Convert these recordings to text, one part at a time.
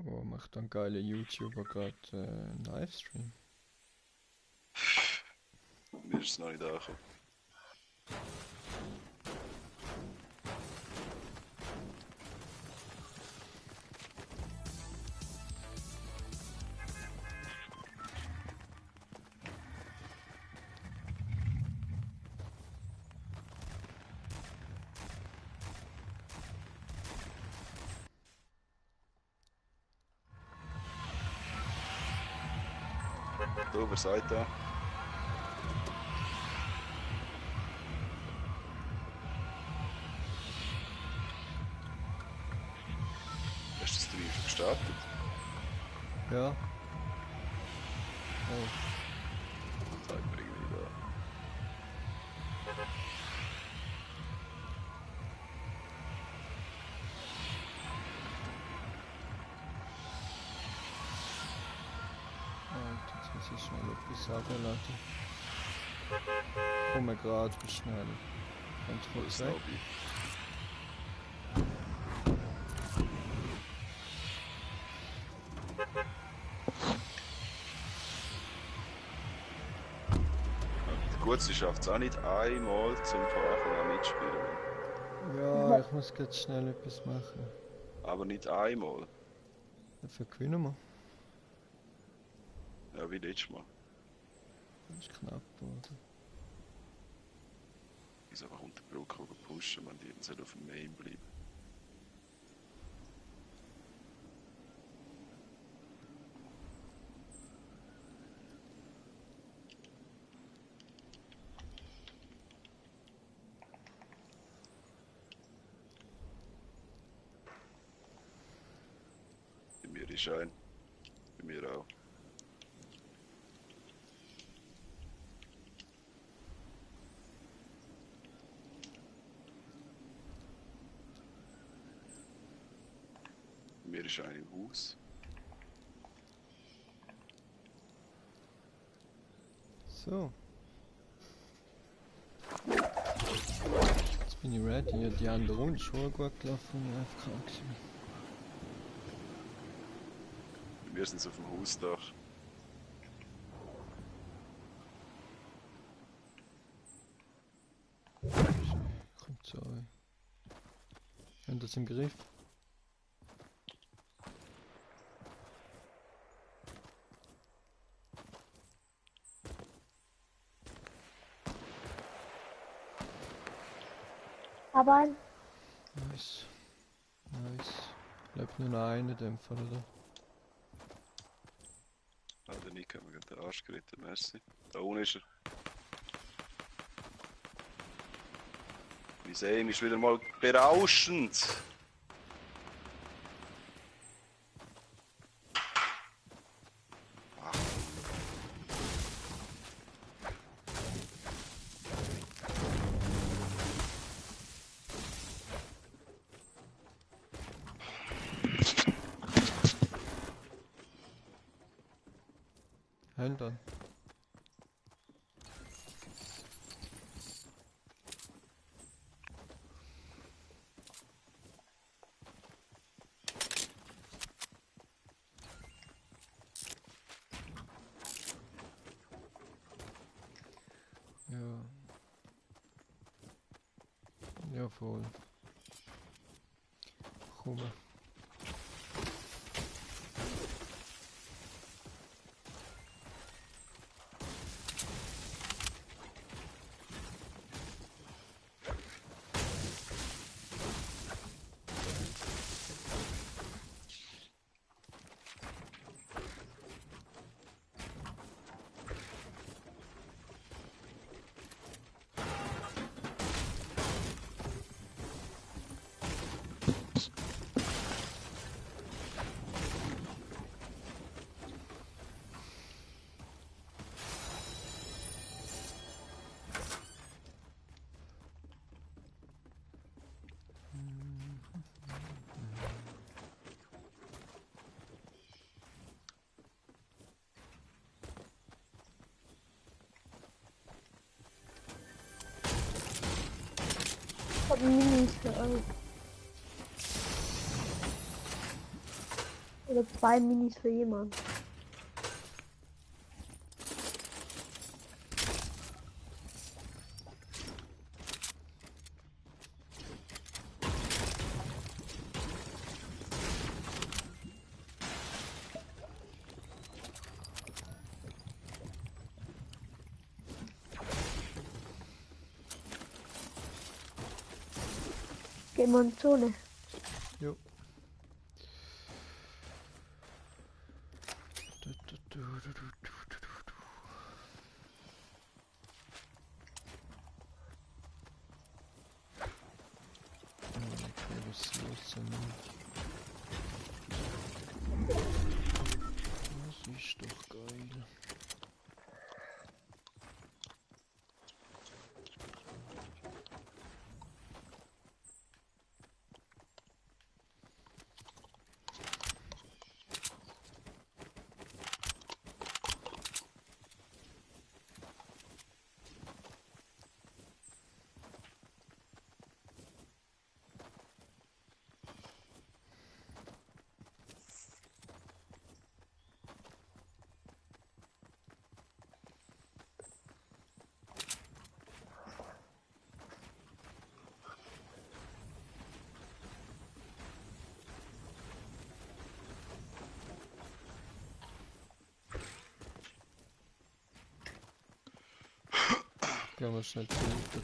Oh, macht ein geiler YouTuber gerade einen Livestream? Mir ist es noch nicht angekommen. Du, wer sagt da? Hast du das Stream schon gestartet? Ja. Oh, Zeig mir irgendwie da. Alter, jetzt muss ich schnell etwas sagen, Leute. Komme gerade schnell. Ganz Wo kurz ist weg. Lobby? Gut, sie schafft es auch nicht einmal zum von Anfang an mitspielen. Ja, ich muss jetzt schnell etwas machen. Aber nicht einmal. Dafür gewinnen wir. Ja, wie letztes Mal. Das ist knapp, oder? Wieso einfach unter die Brücke pushen, wenn die jetzt auf dem Main bleiben? Bei mir ist ein. Bei mir auch. Bei mir ist ein im Haus. So. Jetzt bin ich ready. Ja, die andere Runde ist schon gut gelaufen, wenn ich einfach krank war. Bei mir sind sie auf dem Hausdach. Kommt zu euch. Haben das im Griff? Aber Nice. Nice. Bleibt nur noch einer in dem Fall, oder? Ah, der Nick hat mir gerade den Arsch gerettet, merci. Da unten ist er. Mein Aim ist wieder mal berauschend. Ach. Heil dann. Ja. Ja, voll. Komm. ich hab Minis für euch. Oder 2 Minis für jemanden. Gehen wir in die Zone. Jo. Du. Okay, was ist los denn? Das ist doch geil. Gehen wir schnell zurück.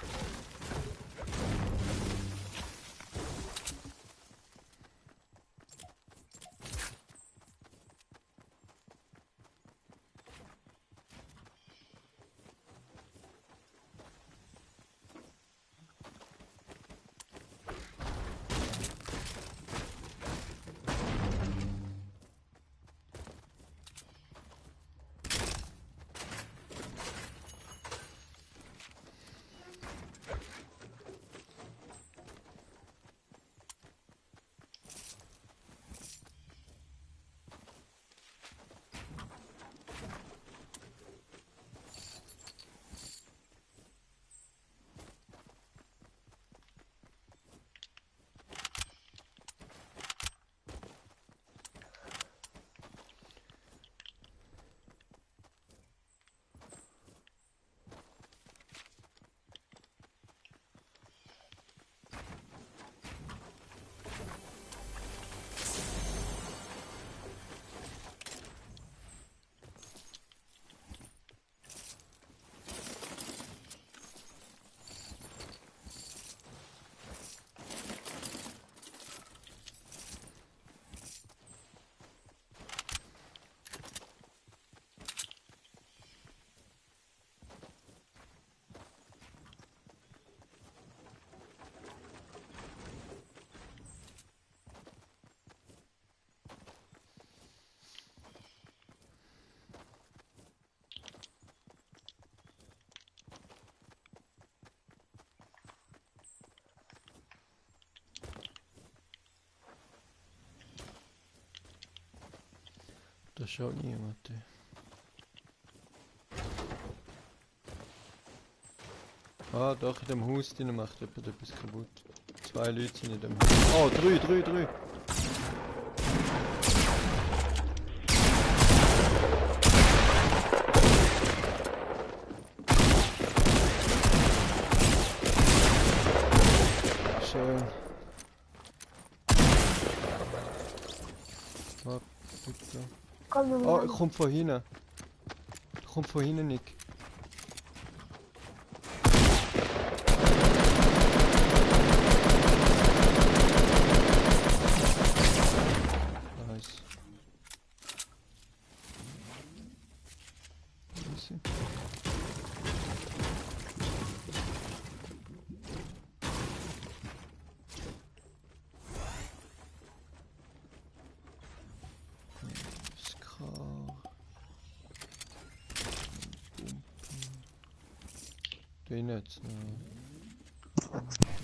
Da schaut niemand. Ah, doch, in dem Haus drin macht jemand etwas kaputt. 2 Leute sind in dem Haus. Oh, 3. Schön. Warte, bitte. Komm, Oh, Junge. kommt von hinten. Kommt von hinten, Nick. Nice. Easy. Skar. Den jetzt, ne?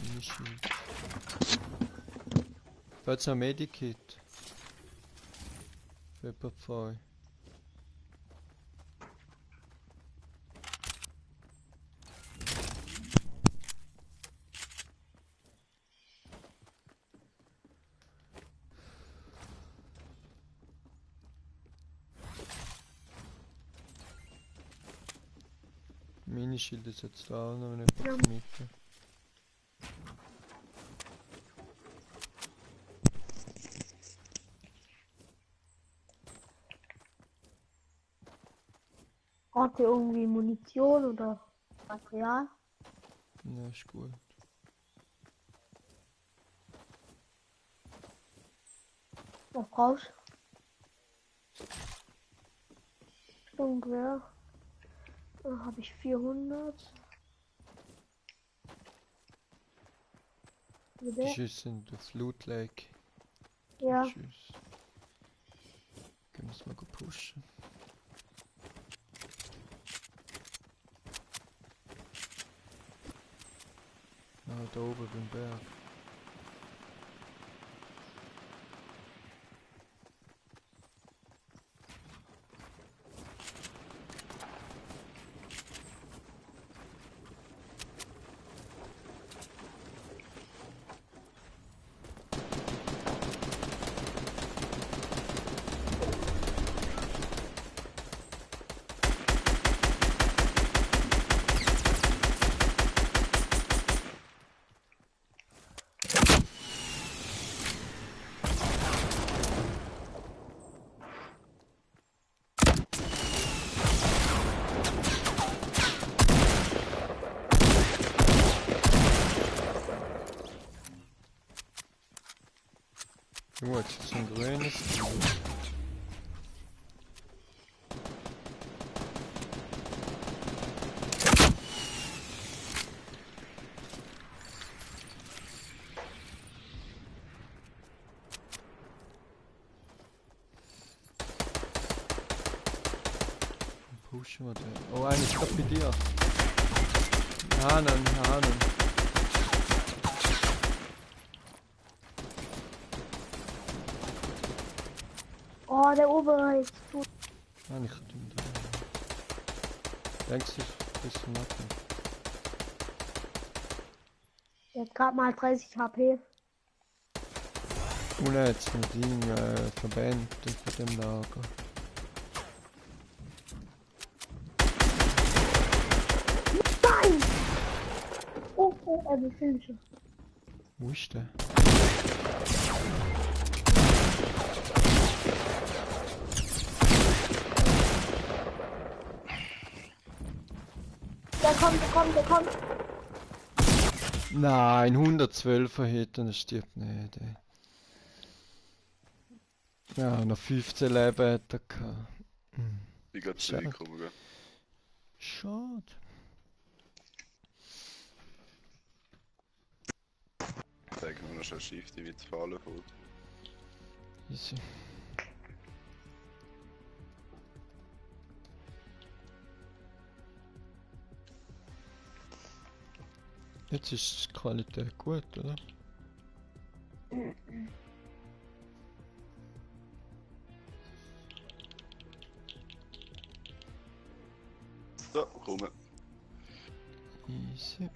Minischild. Falls ein Medikit. Pepperfrei. Minischild ist jetzt da auch noch, wenn jemand Ja. vermieten. Hat ihr irgendwie Munition oder Material? Ja, ist gut. Was brauchst du? Sturmgewehr. Da habe ich 400. Die Bitte? Schüsse in der Flut Lake. Ja. Tschüss. Können wir es mal gut pushen. Ah, da oben beim Berg. Gut, jetzt ein grünes. Pushen wir den. Oh, einer ist gerade bei dir. Hahnen, Hahnen. Oh, der obere ist tot. Ah, nicht dumm da. Denkst du, ein bisschen machen? Der hat gerade mal 30 HP. Und er jetzt mit ihm verbannt von dem Lager. Nein! Oh, oh, er will Filmchen. Wo ist der? Der kommt. Nein, 112er Hit und er stirbt nicht, ey. Ja, noch 15 Leben hat er gehabt. Ich gerade Schade. zurückkommen, gell? Schade. Zeig mir noch schon ein Schiff, die wird fallen voll. Easy. Jetzt ist die Qualität gut, oder? So, komm. Easy.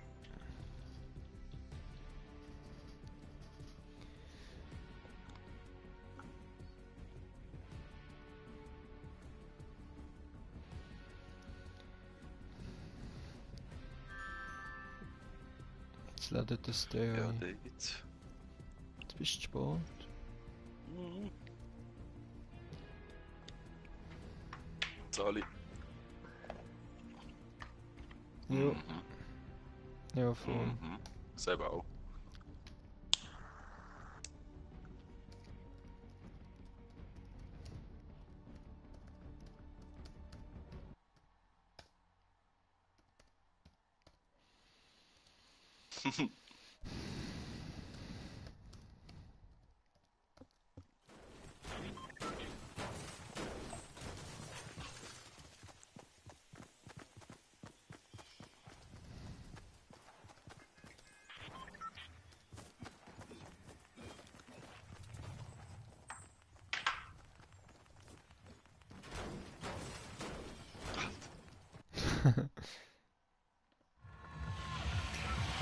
Jetzt ladet das der Ja, ein. David. Jetzt bist du spät. Mhm. Zali. Ja, Mhm. ja voll. Mhm. Selber auch.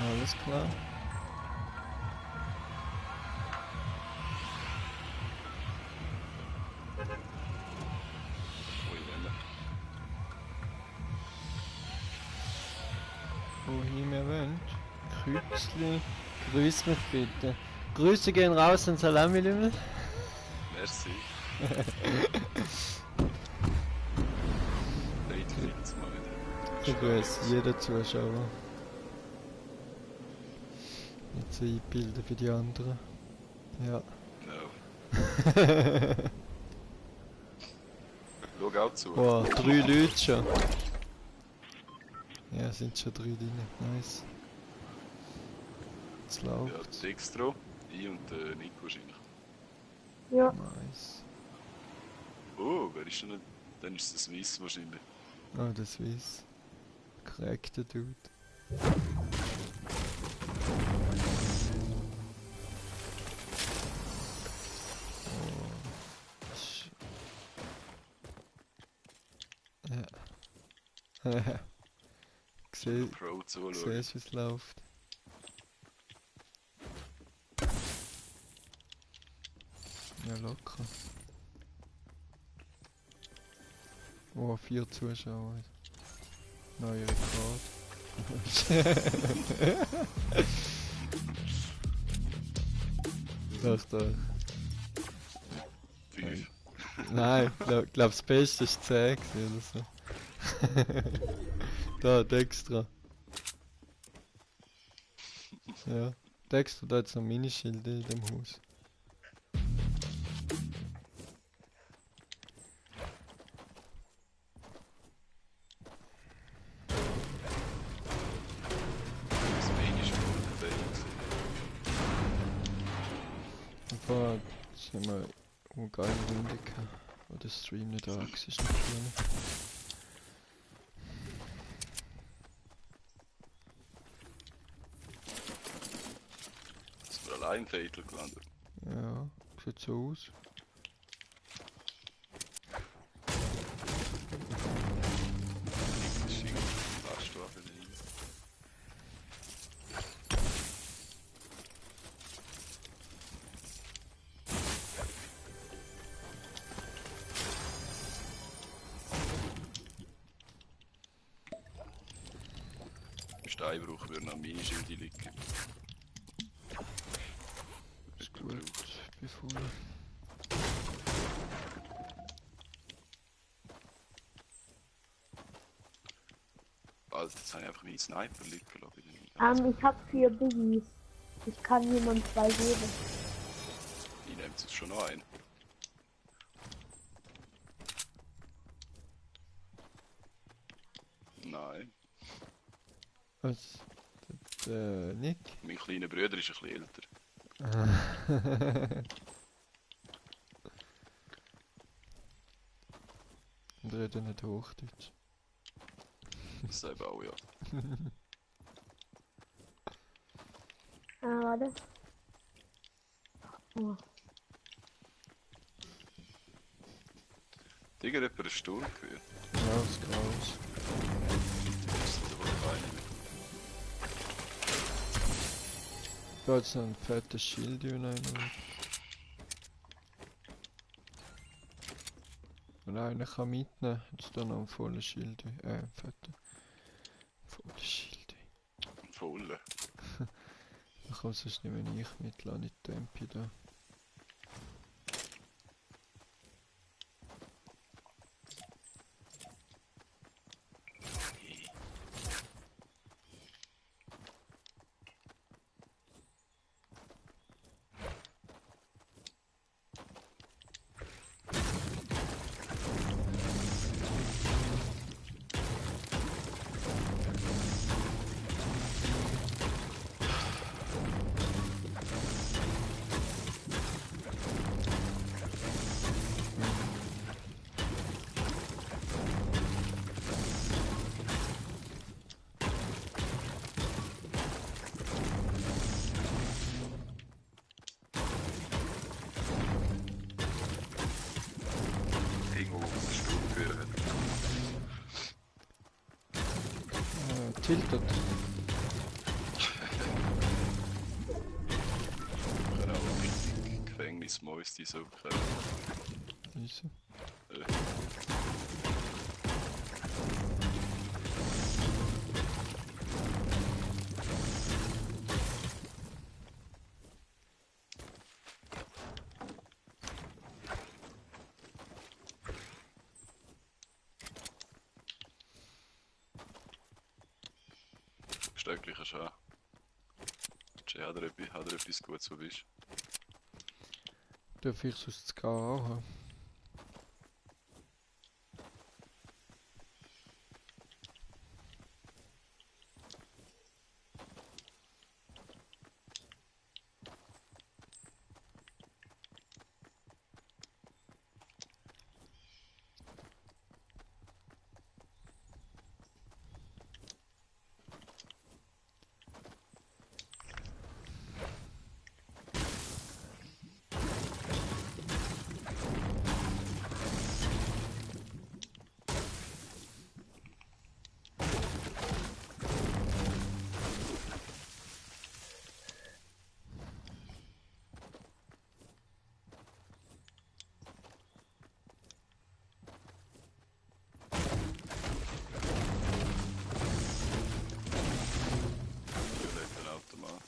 Alles klar. Ui, wenn er. wohin ihr wollt. Kützli. Grüß mich bitte. Grüße gehen raus an Salami-Lümmel. Merci. Leute kriegen es mal wieder. Ich grüße jeden Zuschauer. Nicht so einbilden für die anderen. Ja. Genau. Schau auch zu. Boah, 3 Leute schon. Ja, sind schon 3 drin. Nice. Jetzt Ja, läuft's. Dextro, ich und Nico wahrscheinlich. Ja. Nice. Oh, wer ist denn? Dann ist es Swiss wahrscheinlich. Oh, der Swiss. Korrekter Dude. Oh. Ja. Pro zuschauen. Siehst, wie es läuft. Ja, locker. Oh, 4 Zuschauer. Neuer Rekord. Doch, doch. 5. Nein, glaub das Beste ist 10 oder so. Da, Dextra. Ja, Dextra, da hat noch Minischilde in dem Haus. Das Main ist voll dabei gewesen. Einfach, jetzt haben wir eine geile Runde gehabt, wo der Stream nicht arg ist. Ist mir allein Fatal gelandet. Ja, sieht so aus. Das ist irgendwie fast da für den. Steinbruch würde noch Minischilde liegen. Ist gut, ich bin voll. Also jetzt habe ich einfach meinen Sniper liegen lassen. Ich hab 4 Biggies. Ich kann jemand 2 geben. Ich nehme es schon noch ein. Nein. Was? Der Nick? Mein kleiner Bruder ist ein bisschen älter. Und reden nicht Hochdeutsch. Das selber auch, ja. Warte. Oh. Digga, etwa eine Stunde gehört. Ja, das Graus. Das ist aber keine mehr. Da hat so ein fettes Schild hinein. Und einer kann mitnehmen, jetzt da noch ein volles Schild. Fetter. Volles Schild. Voll. Da kann sonst nicht mehr ich mitlassen, nicht Tempi da. Irgendwo, wo es eine Stunde gehört. Tiltet. Ich kann auch richtig Gefängnismäuste suchen. Wieso? Stöckchen kannst du haben. Jay, hat er etwas Gutes, wo du bist? Darf ich sonst das Gar auch haben? Automat.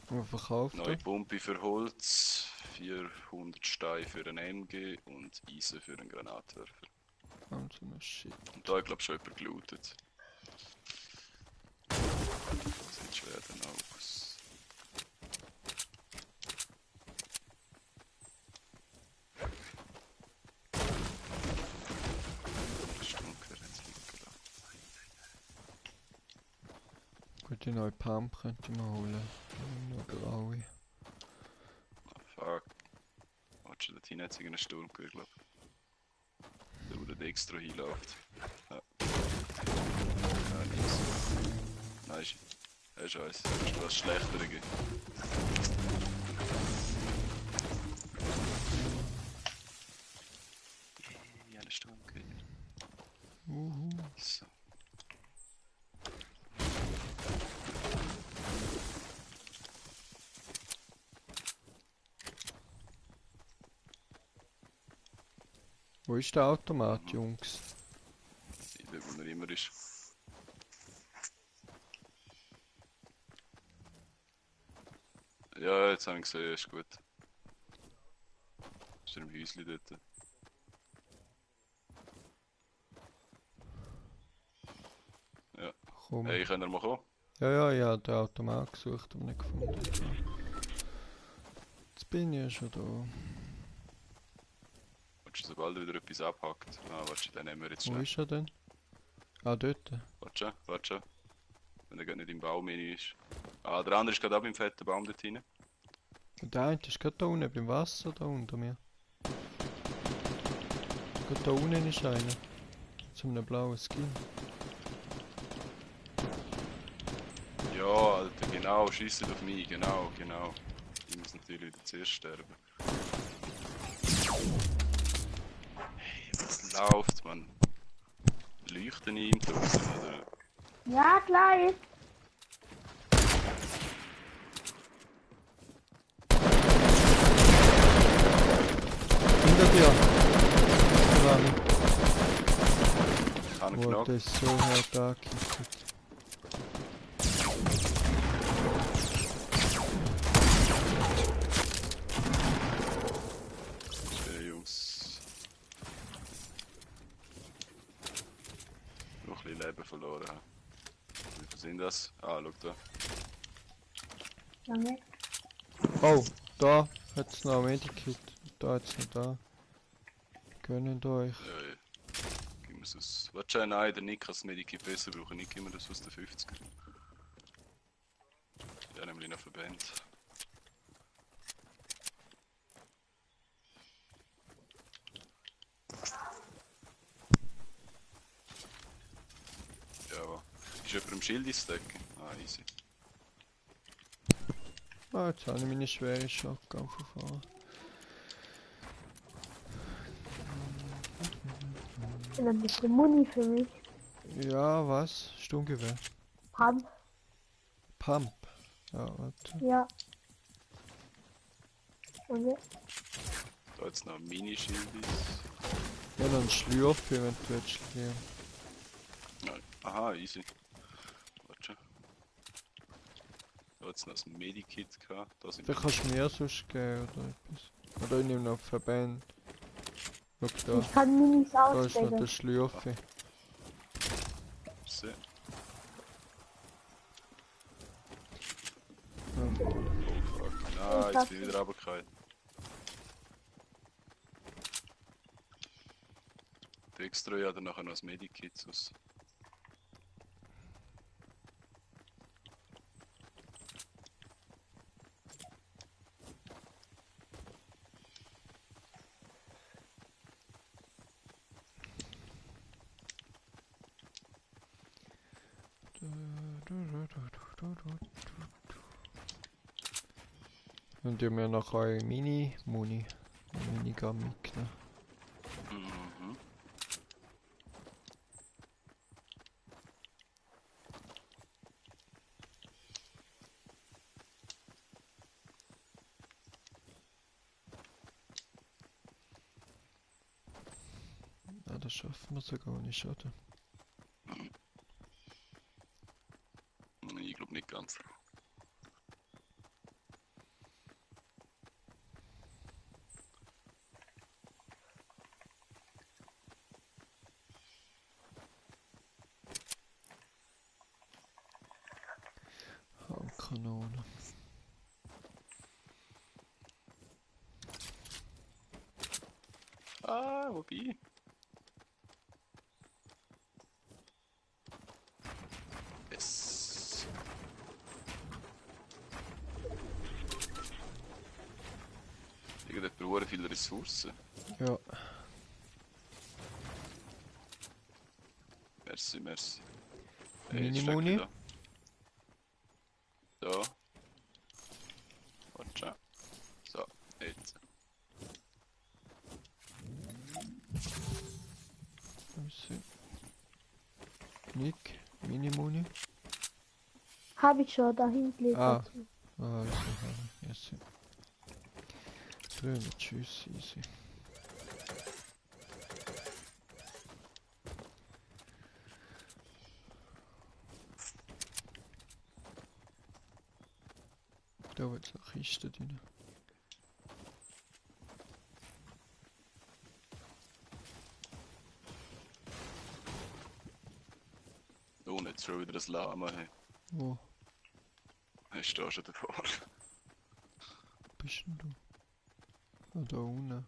Wo verkauft Neue er? Pumpe für Holz, 400 Steine für einen MG und Eisen für einen Granatwerfer. Und so ein Shit. Und da, ich glaube, schon jemand gelootet. Sieht schwer dann aus. Stunker jetzt mitgelassen. Gut, die neue Pump könnte ich mir holen. Nur graue. Fuck. Warte, dort hinten hat es irgendeinen Sturm gehört, glaube ich. Der, wo dort extra hinläuft. Ja. Ja, nichts. Nein, ist scheiße. Das ist was Schlechtere gegeben. Ja, eine Sturm gehört. So. Wo ist der Automat, Jungs? Dort, wo er immer ist. Ja, jetzt habe ich gesehen, ist gut. Ist er im Häuschen dort? Ja. Komm. Hey, könnt ihr mal kommen? Ja, ich habe den Automat gesucht, aber nicht gefunden. Jetzt bin ich ja schon da. Warte, sobald wieder etwas abhackt. Ah, warte, den nehmen wir jetzt Wo schnell. ist er denn? Ah, dort. Warte, warte. Wenn er gerade nicht im Baum rein ist. Ah, der andere ist gerade auch im fetten Baum dort hinten. Und der eine ist gerade da unten beim Wasser, da unter mir. Gerade da unten ist einer. Zu einem blauen Skin. Ja, Alter, genau, schießt auf mich, genau. Ich muss natürlich wieder zuerst sterben. Hey, was läuft, man? Leuchten ihm draußen, oder? Ja, gleich. Hinter dir! Rami. Ich habe ihn Oh, genockt. der ist so hart angekickt. Okay, Jungs. Noch ein bisschen Leben verloren. Wie viel sind das? Ah, schau da. Danke. Oh, da hat's noch ein Medikit. Da hat's noch da. Gönnt euch. Ja, ja. Gib mir das. Warte, nein, der Nick kann das Medikit besser brauchen. Nick, gib mir das aus den 50er. Ja, nämlich noch Verband. Ja, ist jemand im Schild einstecken? Ah, easy. Ah, jetzt habe ich meine schwere Shotgun verfahren. Und ein bisschen Muni für mich. Ja, was? Sturmgewehr. Pump. Pump. Ja, warte. Ja. Und jetzt? Da jetzt noch ein Minischild ist. Ja, noch ein Schlürf, wenn du willst. Ja. Nein. Aha, easy. Warte. Da jetzt noch ein Medikit gehabt. Da sind Vielleicht kannst du mir sonst geben oder etwas. Oder ich nehme noch Verband. Schau da. Ich kann Minis Da ist noch ausstecken. der Schlürfe. Sehr. Ah, Ich jetzt bin ich hab- wieder runtergefallen. Die extra ja dann nachher noch das Medikit aus. Und ihr mir noch eure Mini-Muni. Minigun mitgenommen. Mhm. Ja, das schaffen wir sogar nicht, oder? Ich glaube nicht ganz. Handkanone. Ah, wobei. Yes. Irgendjemand braucht viele Ressourcen. Ja, Merci, merci. Mini-Muni. Da. Da. Warte schon. So, jetzt. Nick, Mini-Muni. Hab ich schon, da hinten liegt Ah. dazu. Ah, yes. 300 Schüsse, easy. Da wird es eine Kiste drin. Oh, und jetzt schon wieder das Lama. Hey. Wo Hast du da schon davor? bist denn du? Ah, da unten.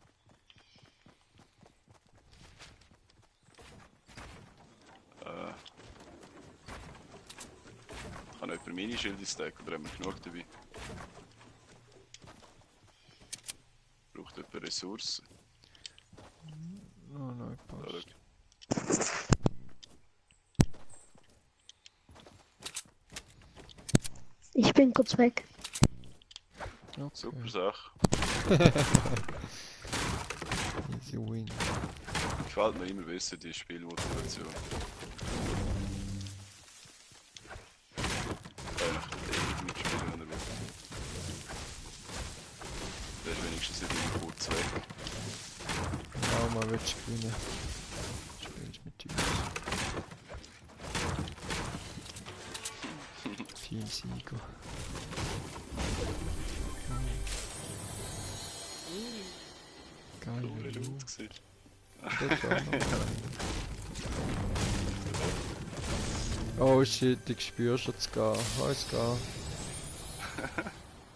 Kann jemand Minischilde stacken oder haben wir genug dabei? Braucht jemand Ressourcen? Oh nein, Da, passt. schau. Ich bin kurz weg. Okay. Super Sache. Easy win. Gefällt mir immer besser die Spielmotivation. Eigentlich mitspielen, wenn er will. Der ist wenigstens nicht immer kurz weg. Ja, mal willst du gewinnen. Spielst mit uns. Team Sieger. Geil, Cooler ja. Loot gewesen. Das war noch geil. Oh shit, ich spüre schon zu gehen. Alles gehen.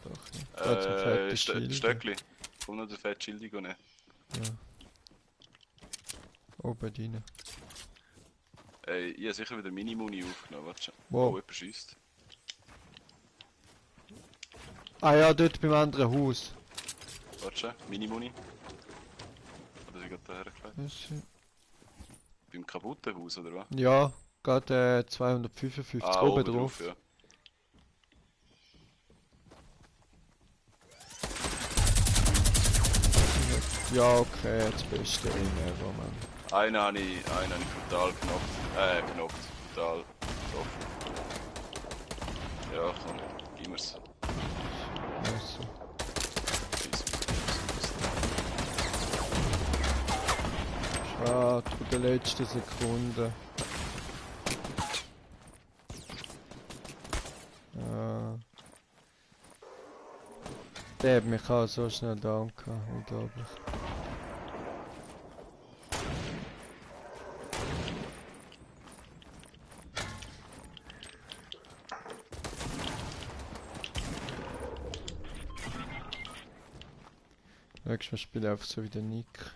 Doch nicht. Da hat's ein fettes Schild. Stöckli. Komm noch den fetten Schild nehmen. Ja. Oben rein. Ey, ich habe sicher wieder Mini-Muni aufgenommen. Warte schon. Wow. Oh, jemand schießt. Ah ja, dort beim anderen Haus. Warte schon. Mini-Muni. Oder sie gerade da hergelegt? Das ist- Beim kaputten Haus, oder was? Ja, gerade 255 Ah, oben oben drauf. drauf, ja. Ja, okay, das beste Ring ever, man. Einen habe ich brutal knockt. Brutal getroffen. Ja, komm, gib mir's. Also. Schade, von der letzten Sekunde. Ja. Der hat mich auch so schnell down gehabt, unglaublich. Nächstes Mal spiele ich einfach so wie der Nick.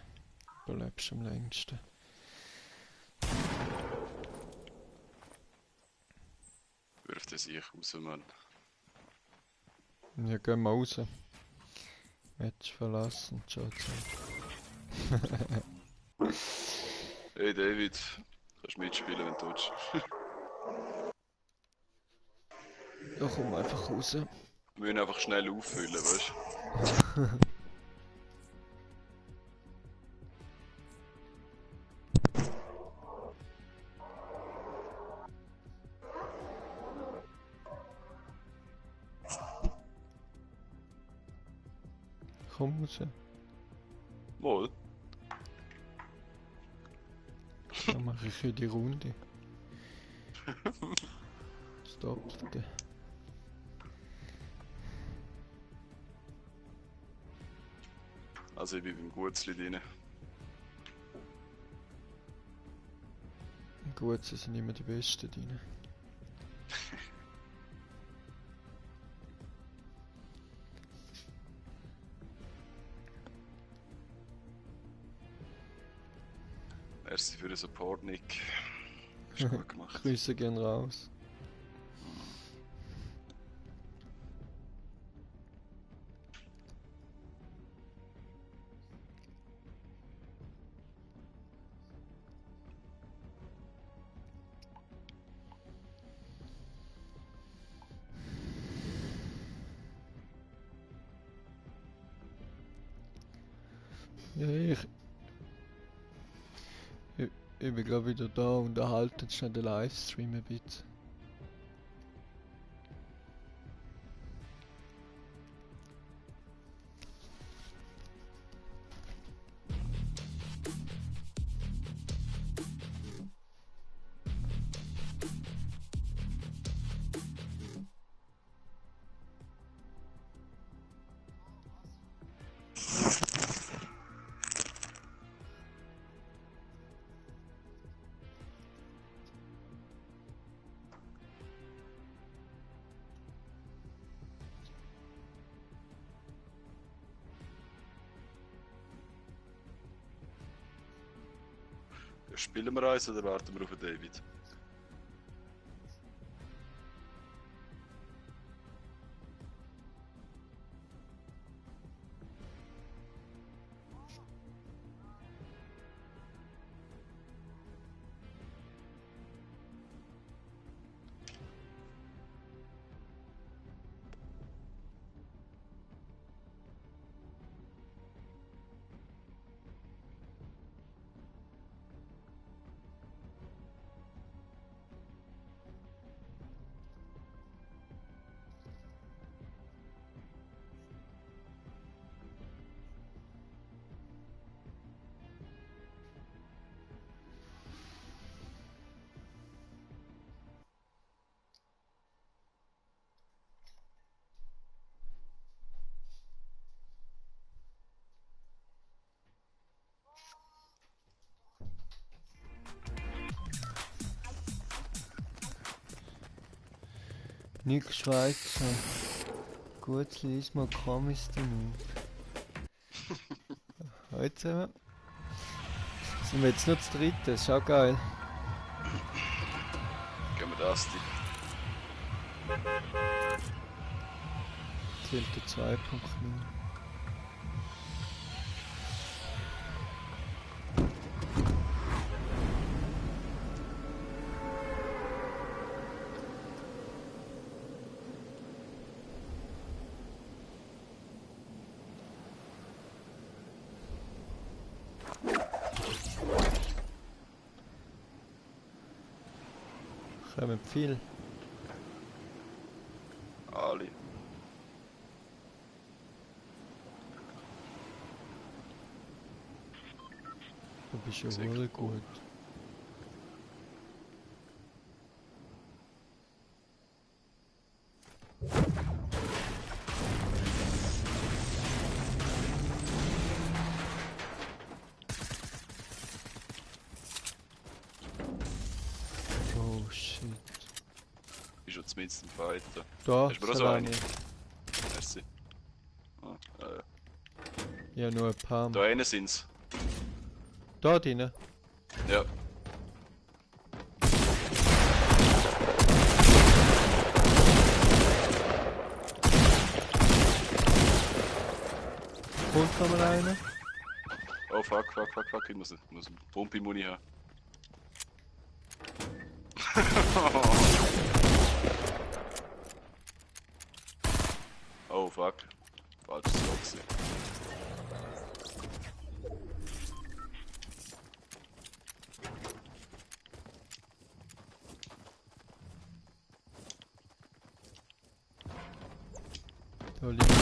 Du lebst am längsten. Wirft er sich raus, Mann. Ja, gehen wir raus. Match verlassen. Ciao, ciao. Hey David, kannst mitspielen, wenn du willst. Ja, komm einfach raus. Wir müssen einfach schnell auffüllen, weißt du? Komm raus. Wohl. Dann mache ich hier die Runde. Stoppte. Also ich bin beim Gutzli drin. Gut, sie sind immer die Besten drin. Merci für den Support, Nick. Hast gut gemacht. Grüße gehen raus. Ja, ich bin glaube wieder da und erhalte jetzt schnell den Livestream ein bisschen. Spielen wir eins oder warten wir auf den David? Nick Schweizer. Gut, lies mal komisch den auf. Heute sind wir jetzt nur das dritte, ist auch geil. Gehen wir das die. Zählt der 2.0. Kommen viel. Alle. Du bist ja Sehr wohl gut. gut. Oh shit. Ist schon zumindest ein Fighter. Da, Hast du mir auch so Salami. eine? Merci. Ah, Ja, nur ein paar. Da einen sind's. Da drinnen. Ja. Kommt noch mal einer. Oh fuck, ich muss einen Pumpi-Muni haben. Oh fuck. Falsches Loch gewesen. Da liegt.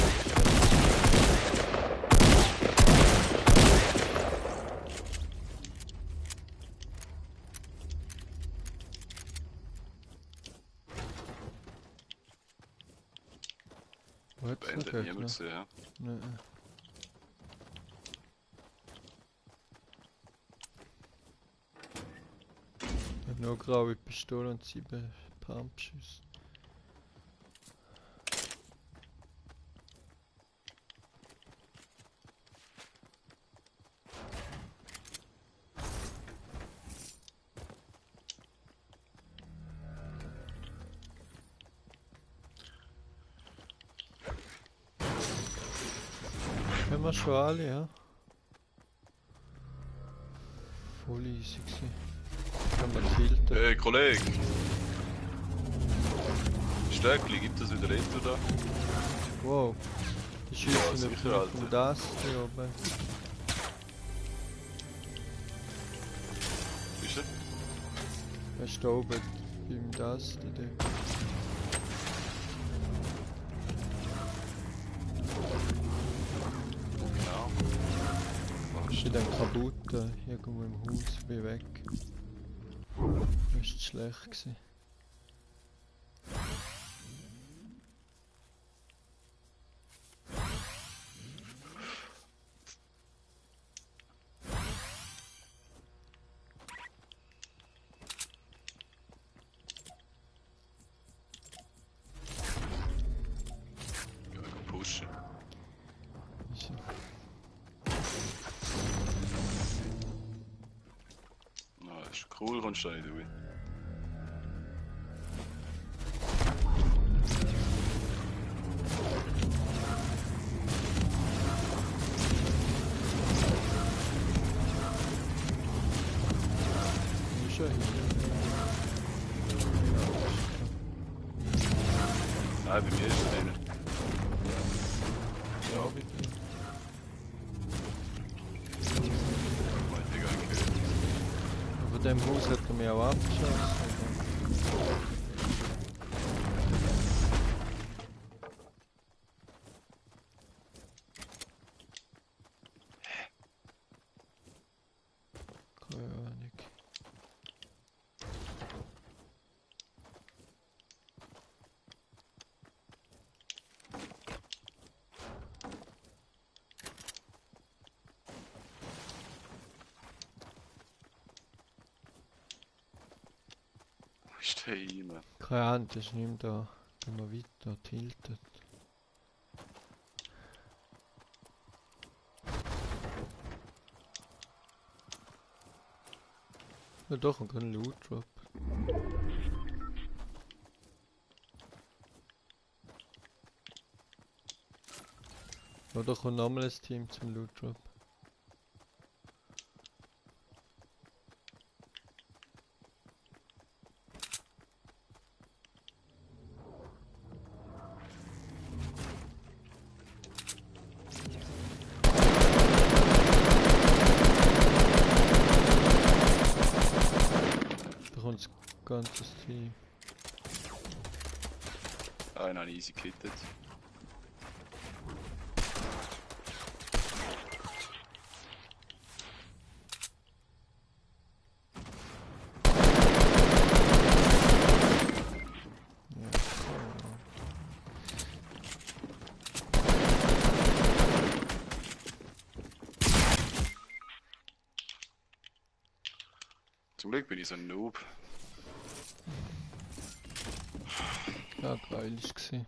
Wo hat's Bei noch Ende niemand Gegner? gesehen, ja. Nein. Ich hab nur graue Pistole und 7 Pumpschüsse. Haben wir schon alle, ja? Voll easy gewesen. Haben wir gekillt. Hey Kollege! Stöckli, gibt es wieder Retro da? Wow. Die Ja, schießen sicher, nicht Alter. um das hier oben. Ist er? Er ist da oben beim das dort. Genau. Ist dann kaputt, irgendwo im Haus, wie weg. Das ist schlecht gewesen. Ja, pushen. Easy. Na, das ist cool, kommst du da nicht durch. Wo ist er hin? Nein, bei mir ist es nicht. Ja, bitte. Meinte ich gar nicht gehört. Von dem Haus hat er mich auch abgeschossen. Keine Ahnung. Wo ist der hin, Mann? Keine Ahnung, das ist nicht mehr da. Gehen wir weiter, tiltet. Ja doch, und kein Loot Drop. Ja doch, ein normales Team zum Loot Drop. Da kommt das ganze Team. Einen habe ich easy gehittet. Ja, so. Zum Glück bin ich so ein Noob. Ja, geil ist gewesen.